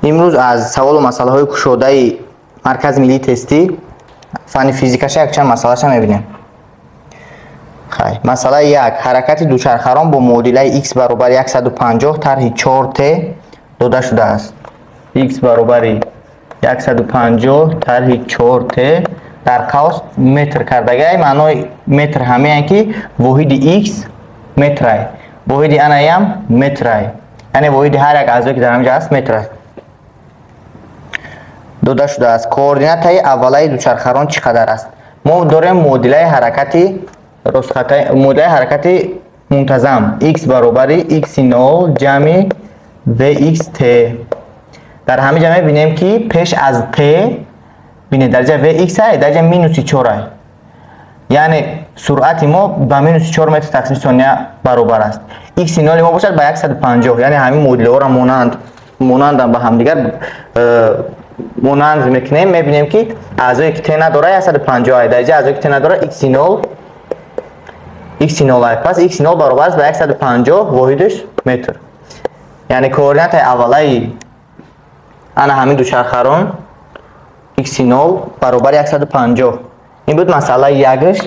Имрӯз аз саволу масъалаҳои кушодаи Маркази миллии тестӣ фанни физикаша якчанд масъалаша мебинем. Хай, масъалаи як: ҳаракати дучархарон бо муодилаи x баробари 150 тарҳи 4t дода шудааст. X баробари 150 тарҳи 4t дар қавс метр кардагай. Маънои метр ҳамеян, ки воҳиди x метрай, воҳиди анаям метрай, яъне воҳиди ҳар як аъзое, ки дар ҳаминҷа аст, метрай дода шудааст. Координатаи аввалаи дучархарон чӣ қадар аст? Мо дорем муодилаи ҳаракати ростхата, муодилаи ҳаракати мунтазам: x баробари x0 ҷамъи vxt. Дар ҳамин ҷа мебинем, ки пеш аз t, бинед, дар ҷа vx ай, дар ҷа минуси 4 ай, яъне суръати мо ба минуси 4 метр тақсими сония баробар аст. X ноли мо бошад ба 150. Яъне ҳамин муодилаҳоро монандан ба ҳамдигар монанд мекунем, мебинем, ки аъзое ки t надора, 150 ай, дар ҷа аъзое ки t надора, x0, x0 ай. Пас x0 баробар аст ба 150, воҳидаш метр. Яъне координатаи аввалаи ана ҳамин дучархарон x0 баробари 150. Ин буд масъалаи якш.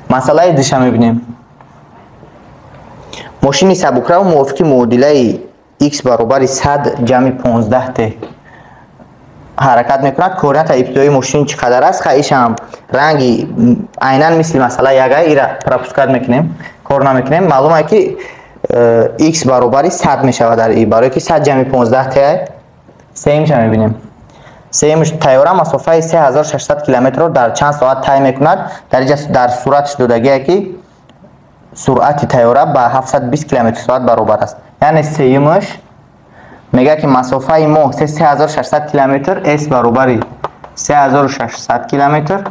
Масъалаи душа мебинем. Мошини сабукрав мувофиқи муодилаи x баробари 100 ҷамъи 15 t ҳаракат мекунад. Координатаи ибтидоии мошин чӣ қадар аст? Ха, ишам ранги айнан мисли масъалаи ягай, ира пропускать мекунем, кор намекунем. Маълум е, ки x баробари 100 мешавад дар и, барое ки 100 ҷамъи 15 t. Сеюмша мебинем. Сеюмш: тайёра масофаи 3600 километрро дар чанд соат тай мекунад? Дар инҷа дар суратш додагие, ки суръати тайёра ба 720 километр соат баробар аст. Яъне сеюмш мегӯяд, ки масофаи мо 3600 километр, s баробари 3600 километр.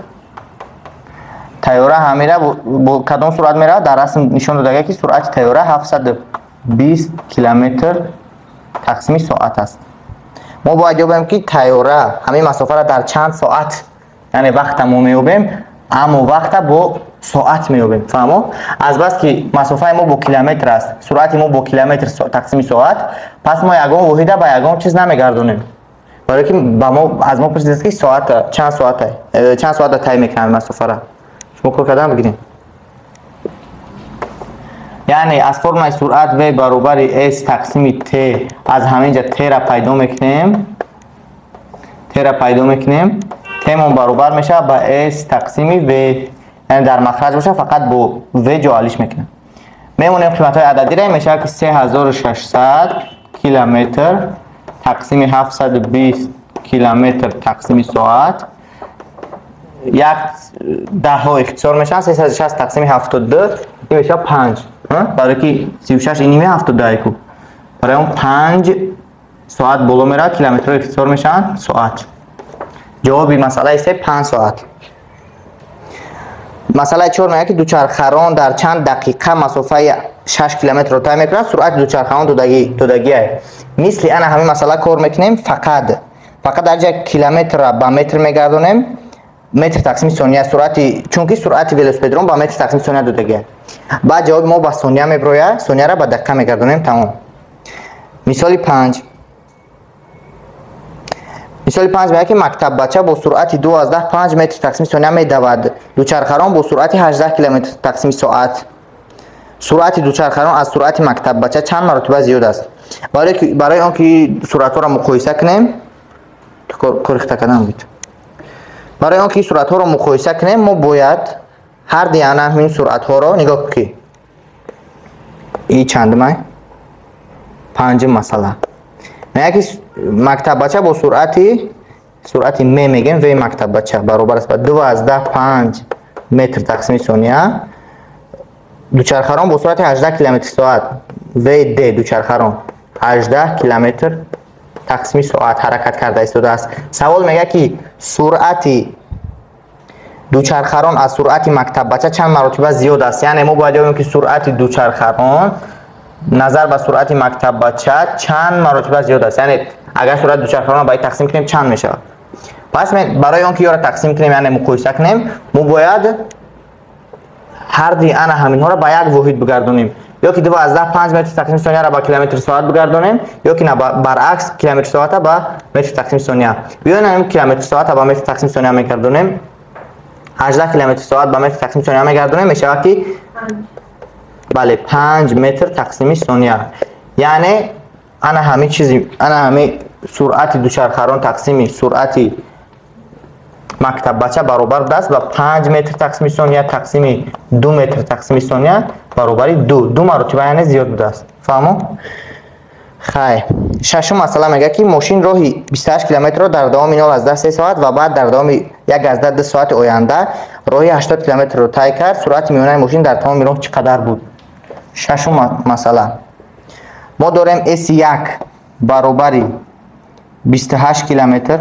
Тайёра ҳамира бо кадом суръат меравад? Дар расм нишон додагие, ки суръати тайёра 720 километр тақсими соат аст. Мо бояд ёбем, ки тайёра ҳамин масофаро дар чанд соат, яъне вақта мо меёбем, аммо вақта бо соат меёбем. Фаҳмо? Азбаски масофаи мо бо километр аст, суръати мо бо километр тақсими соат, пас мо ягон воҳида ба ягон чиз намегардонем, барое ки ба мо аз мо пурсидааст, ки соата чанд соата, чанд соата тай мекунам масофара. Шумо кор кардан бигирем. Яъне аз формулаи суръат v баробари s тақсими t, аз ҳамин ҷа t-ра пайдо мекунем, t-ра пайдо мекунем. T-мон баробар мешавад ба s тақсими v, яъне дар махраҷ бошад, фақат бо v ҷоалиш мекунем. Мемонем қиматҳои ададиро, мешавад, ки 3600 километр тақсими 720 километр тақсими соат. Як даҳҳо ихтисор мешаванд, 360 тақсими 72, ин мешавад 5, барое ки 36 ин ниме 72 айку. Барои он 5 соат боло меравад, километрҳо ихтисор мешаванд, соат. Ҷавоби масъалаи се 5 соат. Масъалаи чор мегӯяд, ки дучархарон дар чанд дақиқа масофаи 6 километрро тай мекунад? Суръати дучархарон додагиай. Мисли ана ҳамин масъала кор мекунем, фақат дар ҷа километрра ба метр мегардонем, метр тақсими сония суръати, чунки суръати велосипедрон ба метр тақсими сония додагиай. Баъд ҷавоби мо ба сония мебирояд, сонияра ба дақиқа мегардонем, тамом. Мисоли панҷ. Мисоли панҷ мегӯяд, ки мактаббача бо суръати 2,5 метр тақсими сония медавад, дучархарон бо суръати 18 километр тақсими соат. Суръати дучархарон аз суръати мактаббача чанд маротиба зиёд аст? Барои он ки суръатҳоро муқоиса кунем, корихта кардан буд. Барои он ки суръатҳоро муқоиса кунем, мо бояд ҳар ди ана ҳамин суръатҳоро нигоҳ, ки и чандумай? Панҷум масъала мегӯяд, ки мактаббача бо суръати м мегӯем, в мактаббача баробар аст ба 2,5 метр тақсими сония, дучархарон бо суръати 18 километр соат, вд дучархарон 18 километр тақсими соат ҳаракат карда истодааст. Савол мегӯяд, ки суръати дучархарон аз суръати мактаббача чанд маротиба зиёд аст. Яъне мо бояд ёбем, ки суръати дучархарон назар ба суръати мактаббача чанд маротиба зиёд аст. Яъне агар суръати дучархаронро ба тақсим кунем, чанд мешавад? Пас барои он ки ёро тақсим кунем, яъне муқоиса кунем, мо бояд ҳарди ана ҳаминҳоро ба як воҳид бигардонем. Ё ки 2,5 метр тақсими сонияро ба километр соат бигардонем, ё ки на баръакс километр соата ба метр тақсими сония. Биёем ҳамин километр соата ба метр тақсими сония мегардонем. 18 километр соат ба метр тақсими сония мегардонем, мешавад ки бале 5 метр тақсими сония. Яъне ана ҳамин чизи, ана ҳамин суръати дучархарон тақсими суръати мактаббача баробар будааст ба 5 метр тақсими сония тақсими 2 метр тақсими сония баробари 2. 2 маротиба яъне зиёд будааст. Фаҳмо? Хай, шашум масъала мегӯяд ки мошин роҳи 28 километрро дар давоми 0,3 соат ва баъд дар давоми 1,2 соати оянда роҳи 80 километрро тай кард. Суръати миёнаи мошин дар тамоми роҳ чӣ қадар буд? Шашум масъала. Мо дорем S1 баробари 28 километр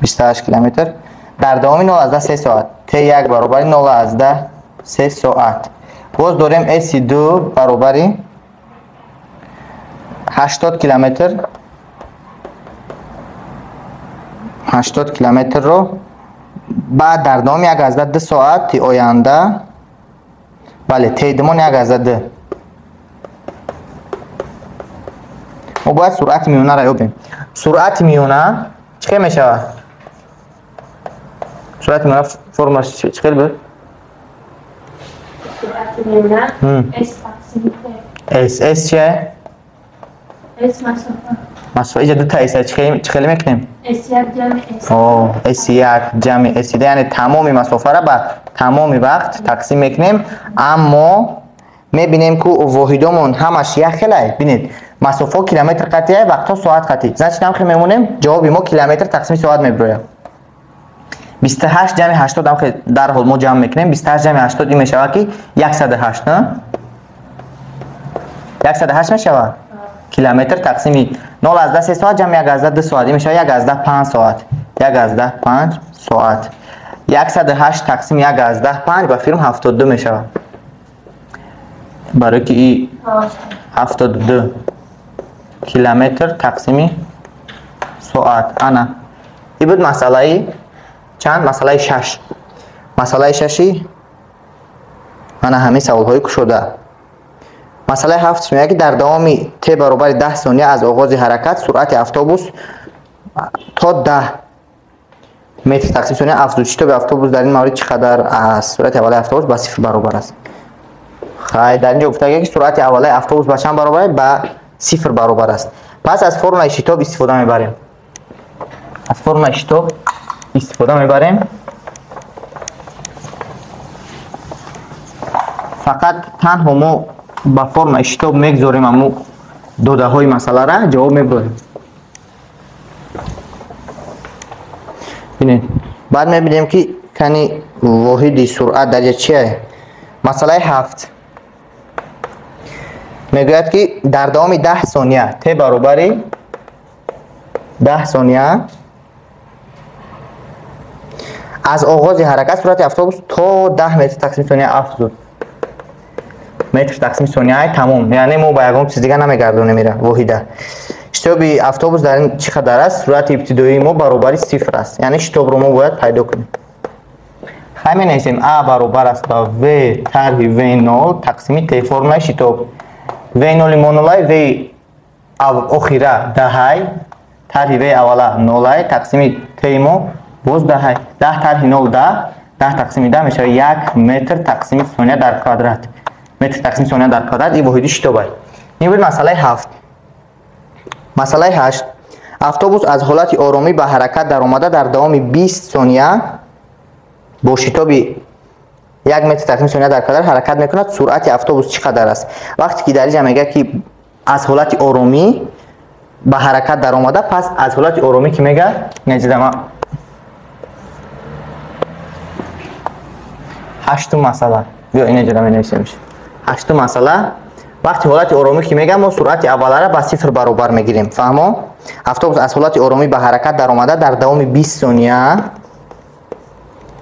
28 километр дар давоми 0,3 соат T1 баробари 0,3 соат. Боз дорем S2 баробари 80 километр 80 километрро баъд дар давоми 1,2 соати оянда, бале T2 1,2. Мо бояд суръати миёнаро ёбем. Суръати миёна чӣ хел мешавад? Суръати миёна формулаш чӣ хел буд? Суръати миёна S тақсими T. S чие? S масофа. Масофа. Иҷа дута S чӣ хел мекунем? S1 ҷамъи S. S1 ҷамъи S2, яъне тамоми масофаро ба тамоми вақт тақсим мекунем, аммо мебинем ку воҳидомон ҳамаш як хелай. Бинед, масофаҳо километр қатъия, вақтҳо соат қатъи. Значит, ҳам мемонем, ҷавоби мо километр тақсими соат мебирояд. 28 ҷамъи 80 ҳам дарҳол мо ҷамъ мекунем. 28 ҷамъи 80 ин мешавад ки 108, на? 108 мешавад. Километр тақсими 0,3 соат ҷамъи 1,2 соат ин мешавад 1,5 соат. 1,5 соат. 108 тақсими 1,5 ба фирм 72 мешавад. Барои ки и 72 километр тақсими соат. Ана. Ин буд масъалаи чанд? Масъалаи 6. Масъалаи 6 ана ҳамин саволҳои кушода. Масъалаи 7 мегӯяд ки дар давоми t баробари 10 сония аз оғози ҳаракат суръати автобус то 10 метр тақсим сония афзуд. Шитоби автобус дар ин маврид чӣ қадар аст? Суръати аввалаи автобус ба 0 баробар аст. Хай, дар ин ҷо гуфта ки суръати аввалаи автобус ба чанд баробар аст? Ба 0 баробар аст. Пас аз формулаи шитоб истифода мебарем. Аз формулаи шитоб истифода мебарем. Фақат танҳо мо ба формулаи шитоб мегзорем аммо додаҳои масъаларо ҷавоб мебарем. Бинед, баъд мебинем ки кани воҳиди суръат дар ҷа чие? Масъалаи 7 мегӯяд ки дар давоми 10 сония t баробари 10 сония аз оғози ҳаракат суръати автобус то 10 метр тақсими сония афзуд. Метр тақсими сония тамом. Яъне мо ба ягон чиз дига намегардонем ира воҳида. Шитоби автобус дар ин чӣ қадар аст? Суръати ибтидоии мо баробари 0 аст. Яъне шитобро мо бояд пайдо кунем. Хай менависем А баробар аст ба V тарҳи V0 тақсими T. Формулаи шитоб. V0 мо 0, V охира 10, тарҳи V аввала 0 тақсими T мо боз 10. 10 тарҳи 0 10, 10 тақсими 10 мешавад 1 метр тақсими сония дар квадрат. Метр тақсими сония дар квадрат ин воҳиди шитоб аст. Ин буд масъалаи 7. Масъалаи 8. Автобус аз ҳолати оромӣ ба ҳаракат даромада дар давоми 20 сония бо шитоби 1 метр тақсими сония дар квадрат ҳаракат мекунад. Суръати автобус чӣ қадар аст? Вақте ки дар инҷа мегӯяд ки аз ҳолати оромӣ ба ҳаракат даромада, пас аз ҳолати оромӣ ки мегӯяд, инҷа ҳаштум масъала. Биё инҷа менависем. Ҳаштум масъала. Вақти ҳолати оромӣ ки мегӯям, мо суръати авваларо ба 0 баробар мегирем. Фаҳмо? Автобус аз ҳолати оромӣ ба ҳаракат даромада дар давоми 20 сония,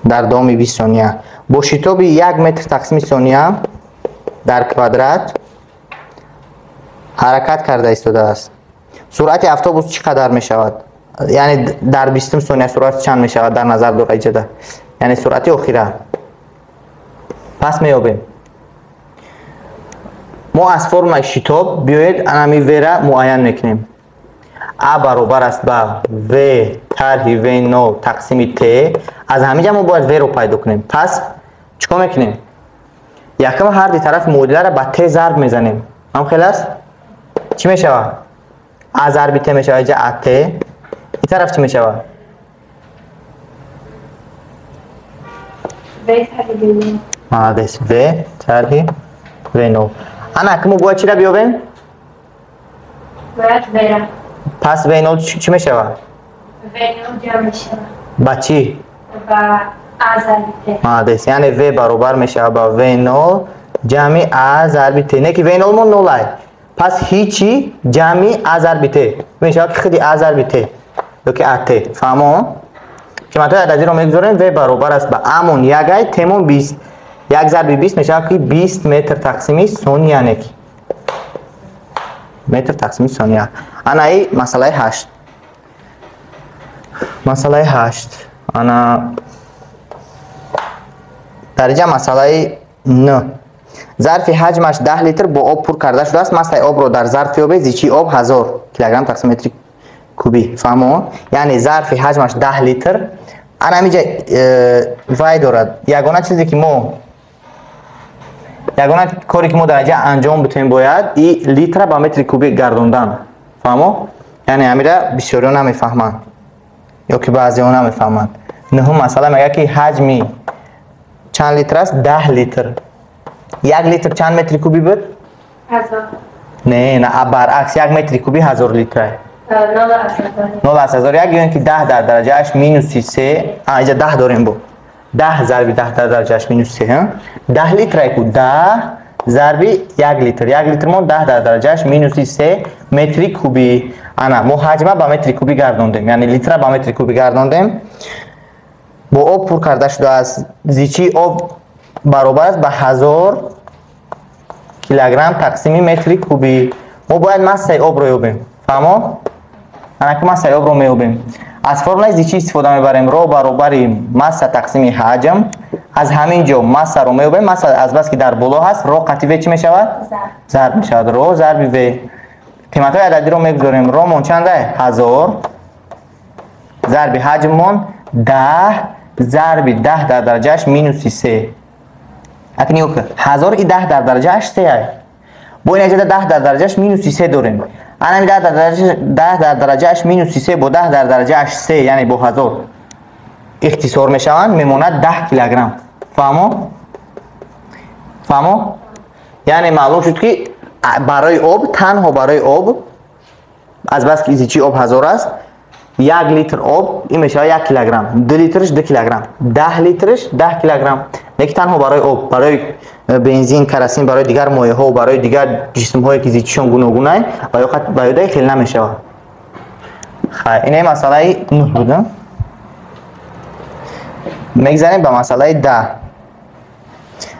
дар давоми 20 сония бо шитоби 1 метр тақсими сония дар квадрат ҳаракат карда истодааст. Суръати автобус чӣ қадар мешавад? Яъне дар 20 сония суръат чанд мешавад дар назар дора иҷода? Яъне суръати охира. Пас меёбем. Мо аз формулаи шитоб биёед анами v-ра муайян мекунем. А баробар аст ба v тарҳи v0 тақсими t. Аз ҳаминҷа мо бояд v-ро пайдо кунем. Пас чӣ кор мекунем? Якум ҳар ди тарафи муодиларо ба t зарб мезанем. Ҳам хел аст? Чӣ мешавад? А зарби t мешавад инҷа at. Ин тараф чӣ мешавад? V тарҳи v0. Молодец. V тарҳи v0. Ана ки мо бояд чиро биёбем? Бояд v-ра. Пас v0 чӣ мешавад? V0 ҷамъ мешавад. Ба чӣ? Ба a зарби t. Молодец. Яъне v баробар мешавад ба v0 ҷамъи a зарби t. Не ки v0 мо 0 ай. Пас ҳичи ҷамъи a зарби t. Мешавад ки худи a зарби t ё ки at. Фаҳмо? Қиматҳои ададиро мегузорем. V баробар аст ба a-мон 1 ай, t-мон 20. 1 зарби 20 мешавад ки 20 метр тақсими сония неки. Метр тақсими сония. Ана и масъалаи 8. Масъалаи 8. Ана дар инҷа масъалаи 9. Зарфи ҳаҷмаш 10 литр бо об пур карда шудааст. Массаи обро дар зарф ёбед. Зичии об 1000 килограмм тақсим метри кубӣ. Фаҳмо? Яъне зарфи ҳаҷмаш 10 литр. Ана ҳаминҷа вай дорад. Ягона чизе ки мо ягона коре ки мо дар инҷа анҷом битем бояд и литра ба метри кубӣ гардондан. Фаҳмо? Яъне ҳамира бисёриҳо намефаҳманд ё ки баъзеҳо намефаҳманд. Нуҳум масъала мегӯяд ки ҳаҷми чанд литр аст? 10 литр. 1 литр чанд метри кубӣ буд? 1000. Не, на, баръакс 1 метри кубӣ 1000 литр аст. 0,1001 ё ин ки 10 дар дараҷааш минуси 3. Инҷа 10 дорем бо. 10 зарби 10 дар дараҷааш минус 3. 10 литр ай ку 10 зарби 1 литр. 1 литр мо 10 дар дараҷааш минуси 3 метри кубӣ. Ана мо ҳаҷма ба метри кубӣ гардондем. Яъне литра ба метри кубӣ гардондем. Бо об пур карда шудааст. Зичии об баробар аст ба 1000 килограмм тақсими метри кубӣ. Мо бояд массаи обро ёбем. Фаҳмо? Ана ки массаи обро меёбем. Аз формулаи зичӣ истифода мебарем. Ро баробари масса тақсими ҳаҷм. Аз ҳамин ҷо массаро меёбем. Масса аз бас ки дар боло ҳаст, ро қатъи в чӣ мешавад? Зарб мешавад. Ро зарби в. Қиматҳои ададиро мегузорем. Ромон чанд ай? 1000 зарби ҳаҷммон 10 зарби 10 дар дараҷааш минуси 3. Акнун нигоҳ кун. 1000 и 10 дар дараҷааш 3 ай. Бо ин аҷада 10 дар дараҷааш минуси 3 дорем. Анами 10 дар дараҷааш минуси 3 бо 10 дар дараҷааш 3, яъне бо 1000 ихтисор мешаванд, мемонад 10 килограмм. Фаҳмо? Фаҳмо? Яъне маълум шуд ки барои об, танҳо барои об, аз бас ки зичии об 1000 аст, 1 литр об ин мешавад 1 килограмм, 2 литрш 2 килограмм, 10 литрш 10 килограмм. Лекин танҳо барои об, барои бензин, карасин, барои дигар моеъҳо, барои дигар ҷисмҳое ки зичишон гуногунанд, ба ёдаи хел намешавад. Хай, инаи масъалаи 9 буд. Мегзарем ба масъалаи 10.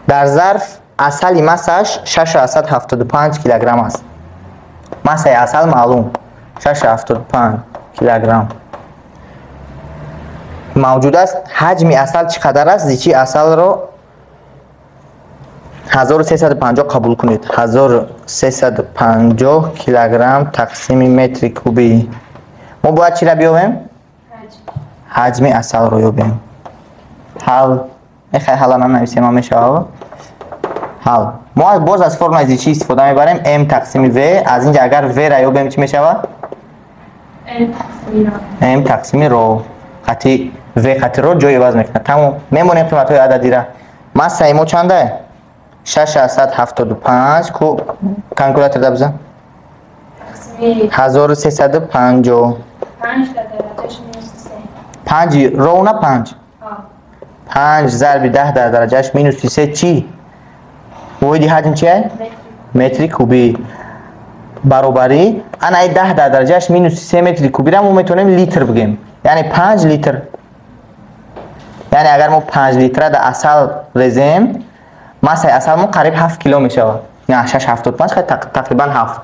Дар зарф асали массааш 6,75 килограмм аст. Массаи асал маълум 6,75 килограмм мавҷуд аст. Ҳаҷми асал чӣ қадар аст? Зичии асалро 1350 қабул кунед. 1350 килограмм тақсими метри кубӣ. Мо бояд чиро биёбем? Ҳаҷми асалро ёбем. Ҳал. Мехоҳӣ ҳалла нанависем, ҳам мешавад. Ҳал. Мо боз аз формулаи зичӣ истифода мебарем. М тақсими В. Аз инҷа агар В-ра ёбем чӣ мешавад? М тақсими ро. Қатъи В қатъи ро ҷой иваз мекунад. Тамом. Мемонем қиматҳои ададира. Массаи мо чанд ай? 6,75. Ку калкулятор да бизан. 1350. 5 ро на 5. 5 зарби 10 дар дараҷааш минуси 3 чӣ? Воҳиди ҳаҷм чи ай? Метри кубӣ. Баробарӣ ана ай 10 дар дараҷааш минуси 3 метри кубиро мо метавонем литр бигем. Яъне 5 литр. Яъне агар мо 5 литра дар асал резем, массаи асал мо қариб 7 кило мешавад. Не, 6,75, хай тақрибан 7.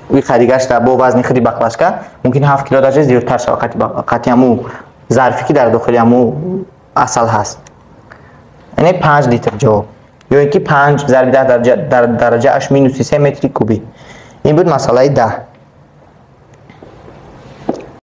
Уи қадигаш бо вазни худи баклажка мумкин 7 кило даже зиёдтар шавад, қатъи ҳаму зарфе ки дар дохили ҳаму асал ҳаст. Яъне 5 литр ҷавоб, ё ин ки 5 зарби 10 дараҷааш минуси 3 метри кубӣ. Ин буд масъалаи 10.